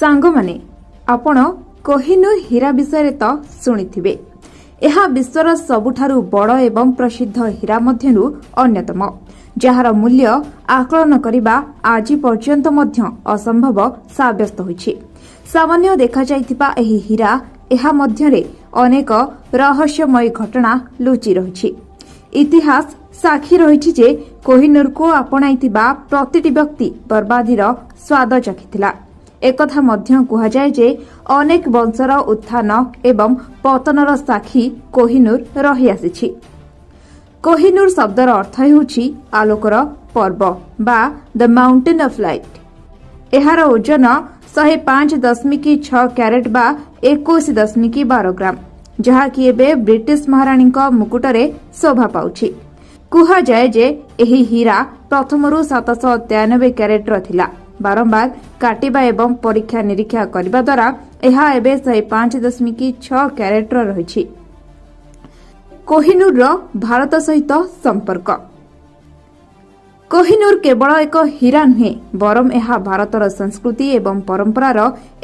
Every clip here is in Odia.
ସାଙ୍ଗମାନେ, ଆପଣ କୋହିନୂର ହୀରା ବିଷୟରେ ତ ଶୁଣିଥିବେ। ଏହା ବିଶ୍ୱର ସବୁଠାରୁ ବଡ଼ ଏବଂ ପ୍ରସିଦ୍ଧ ହୀରା ମଧ୍ୟରୁ ଅନ୍ୟତମ, ଯାହାର ମୂଲ୍ୟ ଆକଳନ କରିବା ଆଜି ପର୍ଯ୍ୟନ୍ତ ମଧ୍ୟ ଅସମ୍ଭବ ସାବ୍ୟସ୍ତ ହୋଇଛି। ସାମାନ୍ୟ ଦେଖାଯାଇଥିବା ଏହି ହୀରା, ଏହା ମଧ୍ୟରେ ଅନେକ ରହସ୍ୟମୟୀ ଘଟଣା ଲୁଚି ରହିଛି। ଇତିହାସ ସାକ୍ଷୀ ରହିଛି ଯେ କୋହିନୂରକୁ ଆପଣାଇଥିବା ପ୍ରତିଟି ବ୍ୟକ୍ତି ବର୍ବାଦୀର ସ୍ୱାଦ ଚାଖିଥିଲା। ଏକଥା ମଧ୍ୟ କୁହାଯାଏ ଯେ ଅନେକ ବଂଶର ଉତ୍ଥାନ ଏବଂ ପତନର ସାକ୍ଷୀ କୋହିନୂର ରହିଆସିଛି। କୋହିନୂର ଶବ୍ଦର ଅର୍ଥ ହେଉଛି ଆଲୋକର ପର୍ବ ବା ଦ ମାଉଣ୍ଟେନ୍ ଅଫ୍ ଲାଇଟ୍। ଏହାର ଓଜନ 105.6 କ୍ୟାରେଟ୍ ବା 21.12 ଗ୍ରାମ, ଯାହାକି ଏବେ ବ୍ରିଟିଶ ମହାରାଣୀଙ୍କ ମୁକୁଟରେ ଶୋଭା ପାଉଛି। କୁହାଯାଏ ଯେ ଏହି ହୀରା ପ୍ରଥମରୁ 793 କ୍ୟାରେଟ୍ର ଥିଲା। ବାରମ୍ବାର କାଟିବା ଏବଂ ପରୀକ୍ଷା ନିରୀକ୍ଷା କରିବା ଦ୍ୱାରା ଏହା ଏବେ 105.6 କ୍ୟାରେଟ୍ର ରହିଛି। କୋହିନୂରର ଭାରତ ସହିତ ସମ୍ପର୍କ। କୋହିନୂର କେବଳ ଏକ ହୀରା ନୁହେଁ, ବରଂ ଏହା ଭାରତର ସଂସ୍କୃତି ଏବଂ ପରମ୍ପରାର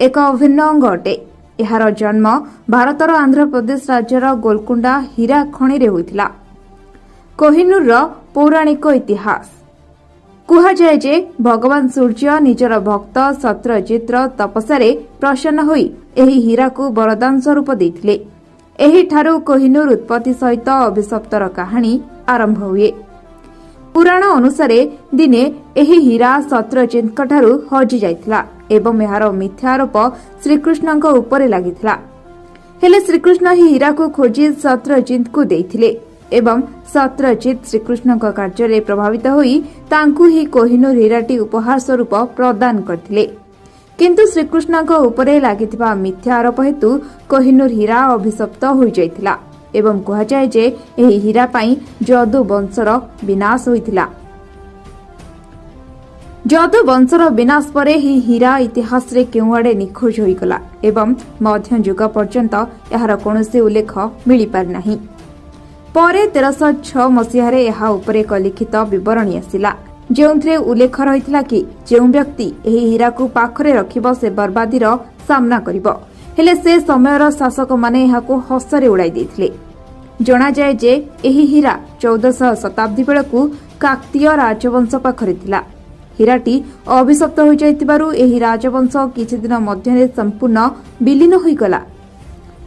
ଏକ ଅଭିନ୍ନ ଅଙ୍ଗ ଅଟେ। ଏହାର ଜନ୍ମ ଭାରତର ଆନ୍ଧ୍ରପ୍ରଦେଶ ରାଜ୍ୟର ଗୋଲକୁଣ୍ଡା ହୀରା ଖଣିରେ ହୋଇଥିଲା। କୋହିନୂରର ପୌରାଣିକ ଇତିହାସ। କୁହାଯାଏ ଯେ ଭଗବାନ ସୂର୍ଯ୍ୟ ନିଜର ଭକ୍ତ ସତ୍ୟଜିତର ତପସ୍ୟାରେ ପ୍ରସନ୍ନ ହୋଇ ଏହି ହୀରାକୁ ବରଦାନ ସ୍ୱରୂପ ଦେଇଥିଲେ। ଏହିଠାରୁ କୋହିନୂର ଉତ୍ପତ୍ତି ସହିତ ଅଭିଶପ୍ତର କାହାଣୀ ଆରମ୍ଭ ହୁଏ। ପୁରାଣ ଅନୁସାରେ ଦିନେ ଏହି ହୀରା ସତ୍ୟଜିତଙ୍କଠାରୁ ହଜି ଯାଇଥିଲା ଏବଂ ଏହାର ମିଥ୍ୟା ଆରୋପ ଶ୍ରୀକୃଷ୍ଣଙ୍କ ଉପରେ ଲାଗିଥିଲା। ହେଲେ ଶ୍ରୀକୃଷ୍ଣ ଏହି ହୀରାକୁ ଖୋଜି ସତ୍ୟଜିତଙ୍କୁ ଦେଇଥିଲେ ଏବଂ ସତ୍ୟଜିତ ଶ୍ରୀକୃଷ୍ଣଙ୍କ କାର୍ଯ୍ୟରେ ପ୍ରଭାବିତ ହୋଇ ତାଙ୍କୁ ହିଁ କୋହିନୂର ହୀରାଟି ଉପହାର ସ୍ୱରୂପ ପ୍ରଦାନ କରିଥିଲେ। କିନ୍ତୁ ଶ୍ରୀକୃଷ୍ଣଙ୍କ ଉପରେ ଲାଗିଥିବା ମିଥ୍ୟା ଆରୋପ ହେତୁ କୋହିନୂର ହୀରା ଅଭିଶପ୍ତ ହୋଇଯାଇଥିଲା ଏବଂ କୁହାଯାଏ ଯେ ଏହି ହୀରା ପାଇଁ ଯଦୁ ବଂଶର ବିନାଶ ହୋଇଥିଲା। ଯଦୁ ବଂଶର ବିନାଶ ପରେ ଏହି ହୀରା ଇତିହାସରେ କେଉଁଆଡ଼େ ନିଖୋଜ ହୋଇଗଲା ଏବଂ ମଧ୍ୟଯୁଗ ପର୍ଯ୍ୟନ୍ତ ଏହାର କୌଣସି ଉଲ୍ଲେଖ ମିଳିପାରିନାହିଁ। ପରେ 1306 ମସିହାରେ ଏହା ଉପରେ ଏକ ଲିଖିତ ବିବରଣୀ ଆସିଲା, ଯେଉଁଥିରେ ଉଲ୍ଲେଖ ରହିଥିଲା କି ଯେଉଁ ବ୍ୟକ୍ତି ଏହି ହୀରାକୁ ପାଖରେ ରଖିବ, ସେ ବର୍ବାଦୀର ସାମ୍ନା କରିବ। ହେଲେ ସେ ସମୟର ଶାସକମାନେ ଏହାକୁ ହସରେ ଉଡ଼ାଇ ଦେଇଥିଲେ। ଜଣାଯାଏ ଯେ ଏହି ହୀରା 14ଶହ ଶତାବ୍ଦୀ ବେଳକୁ କାକତୀୟ ରାଜବଂଶ ପାଖରେ ଥିଲା। ହୀରାଟି ଅଭିଶପ୍ତ ହୋଇଯାଇଥିବାରୁ ଏହି ରାଜବଂଶ କିଛିଦିନ ମଧ୍ୟରେ ସମ୍ପୂର୍ଣ୍ଣ ବିଲୀନ ହୋଇଗଲା।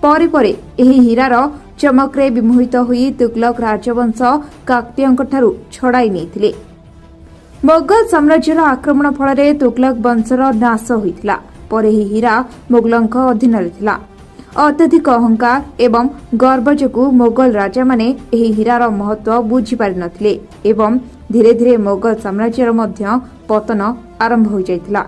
ପରେ ପରେ ଏହି ହୀରାର ଚମକରେ ବିମୋହିତ ହୋଇ ତୁଗଲକ ରାଜବଂଶ କାକତୀୟଙ୍କଠାରୁ ଛଡ଼ାଇ ନେଇଥିଲେ। ମୋଗଲ ସାମ୍ରାଜ୍ୟର ଆକ୍ରମଣ ଫଳରେ ତୁଗଲକ ବଂଶର ନାଶ ହୋଇଥିଲା। ପରେ ଏହି ହୀରା ମୋଗଲଙ୍କ ଅଧୀନରେ ଥିଲା। ଅତ୍ୟଧିକ ଅହଙ୍କାର ଏବଂ ଗର୍ବ ଯୋଗୁଁ ମୋଗଲ ରାଜାମାନେ ଏହି ହୀରାର ମହତ୍ତ୍ୱ ବୁଝିପାରିନଥିଲେ ଏବଂ ଧୀରେ ଧୀରେ ମୋଗଲ ସାମ୍ରାଜ୍ୟର ମଧ୍ୟ ପତନ ଆରମ୍ଭ ହୋଇଯାଇଥିଲା।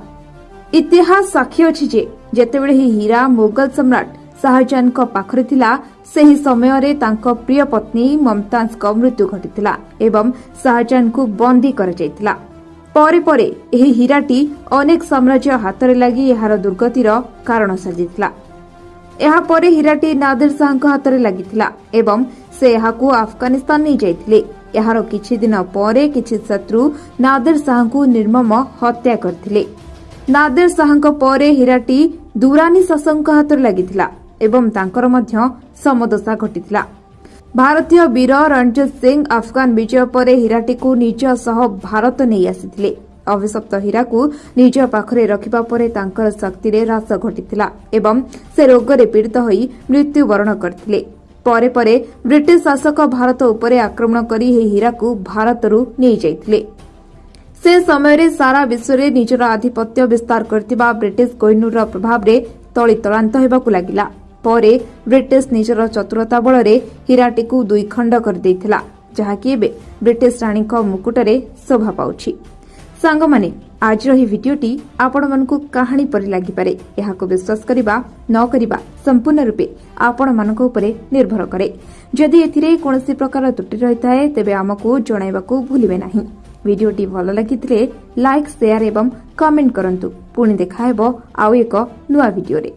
ଇତିହାସ ସାକ୍ଷୀ ଅଛି ଯେ ଯେତେବେଳେ ଏହି ହୀରା ମୋଗଲ ସମ୍ରାଟ ଶାହଜାହାନଙ୍କ ପାଖରେ ଥିଲା, ସେହି ସମୟରେ ତାଙ୍କ ପ୍ରିୟ ପତ୍ନୀ ମମତାଜଙ୍କ ମୃତ୍ୟୁ ଘଟିଥିଲା ଏବଂ ଶାହଜାହାନଙ୍କୁ ବନ୍ଦୀ କରାଯାଇଥିଲା। ପରେ ପରେ ଏହି ହୀରାଟି ଅନେକ ସାମ୍ରାଜ୍ୟ ହାତରେ ଲାଗି ଏହାର ଦୁର୍ଗତିର କାରଣ ସାଜିଥିଲା। ଏହାପରେ ହୀରାଟି ନାଦିର ଶାହଙ୍କ ହାତରେ ଲାଗିଥିଲା ଏବଂ ସେ ଏହାକୁ ଆଫଗାନିସ୍ତାନ ନେଇଯାଇଥିଲେ। ଏହାର କିଛି ଦିନ ପରେ କିଛି ଶତ୍ରୁ ନାଦିର ଶାହଙ୍କୁ ନିର୍ମମ ହତ୍ୟା କରିଥିଲେ। ନାଦିର ଶାହଙ୍କ ପରେ ହୀରାଟି ଦୁରାନୀ ଶାସକଙ୍କ ହାତରେ ଲାଗିଥିଲା ଏବଂ ତାଙ୍କର ମଧ୍ୟ ସମଦଶା ଘଟିଥିଲା। ଭାରତୀୟ ବୀର ରଣଜିତ ସିଂ ଆଫଗାନ ବିଜୟ ପରେ ହୀରାଟିକୁ ନିଜ ସହ ଭାରତ ନେଇ ଆସିଥିଲେ। ଅଭିଶପ୍ତ ହୀରାକୁ ନିଜ ପାଖରେ ରଖିବା ପରେ ତାଙ୍କର ଶକ୍ତିରେ ହ୍ରାସ ଘଟିଥିଲା ଏବଂ ସେ ରୋଗରେ ପୀଡ଼ିତ ହୋଇ ମୃତ୍ୟୁବରଣ କରିଥିଲେ। ପରେ ପରେ ବ୍ରିଟିଶ ଶାସକ ଭାରତ ଉପରେ ଆକ୍ରମଣ କରି ଏହି ହୀରାକୁ ଭାରତରୁ ନେଇଯାଇଥିଲେ। ସେ ସମୟରେ ସାରା ବିଶ୍ୱରେ ନିଜର ଆଧିପତ୍ୟ ବିସ୍ତାର କରିଥିବା ବ୍ରିଟିଶ କୋହିନୂରର ପ୍ରଭାବରେ ତଳିତଳାନ୍ତ ହେବାକୁ ଲାଗିଲା। ପରେ ବ୍ରିଟିଶ ନିଜର ଚତୁରତା ବଳରେ ହୀରାଟିକୁ ଦୁଇ ଖଣ୍ଡ କରିଦେଇଥିଲା, ଯାହାକି ଏବେ ବ୍ରିଟିଶ ରାଣୀଙ୍କ ମୁକୁଟରେ ଶୋଭା ପାଉଛି। ସାଙ୍ଗମାନେ, ଆଜିର ଏହି ଭିଡିଓଟି ଆପଣମାନଙ୍କୁ କାହାଣୀ ପରି ଲାଗିପାରେ। ଏହାକୁ ବିଶ୍ୱାସ କରିବା ନ କରିବା ସମ୍ପୂର୍ଣ୍ଣ ରୂପେ ଆପଣମାନଙ୍କ ଉପରେ ନିର୍ଭର କରେ। ଯଦି ଏଥିରେ କୌଣସି ପ୍ରକାର ତ୍ରୁଟି ରହିଥାଏ, ତେବେ ଆମକୁ ଜଣାଇବାକୁ ଭୁଲିବେ ନାହିଁ। ଭିଡିଓଟି ଭଲ ଲାଗିଥିଲେ ଲାଇକ୍, ସେୟାର ଏବଂ କମେଣ୍ଟ କରନ୍ତୁ। ପୁଣି ଦେଖାହେବ ଆଉ ଏକ ନୂଆ ଭିଡିଓରେ।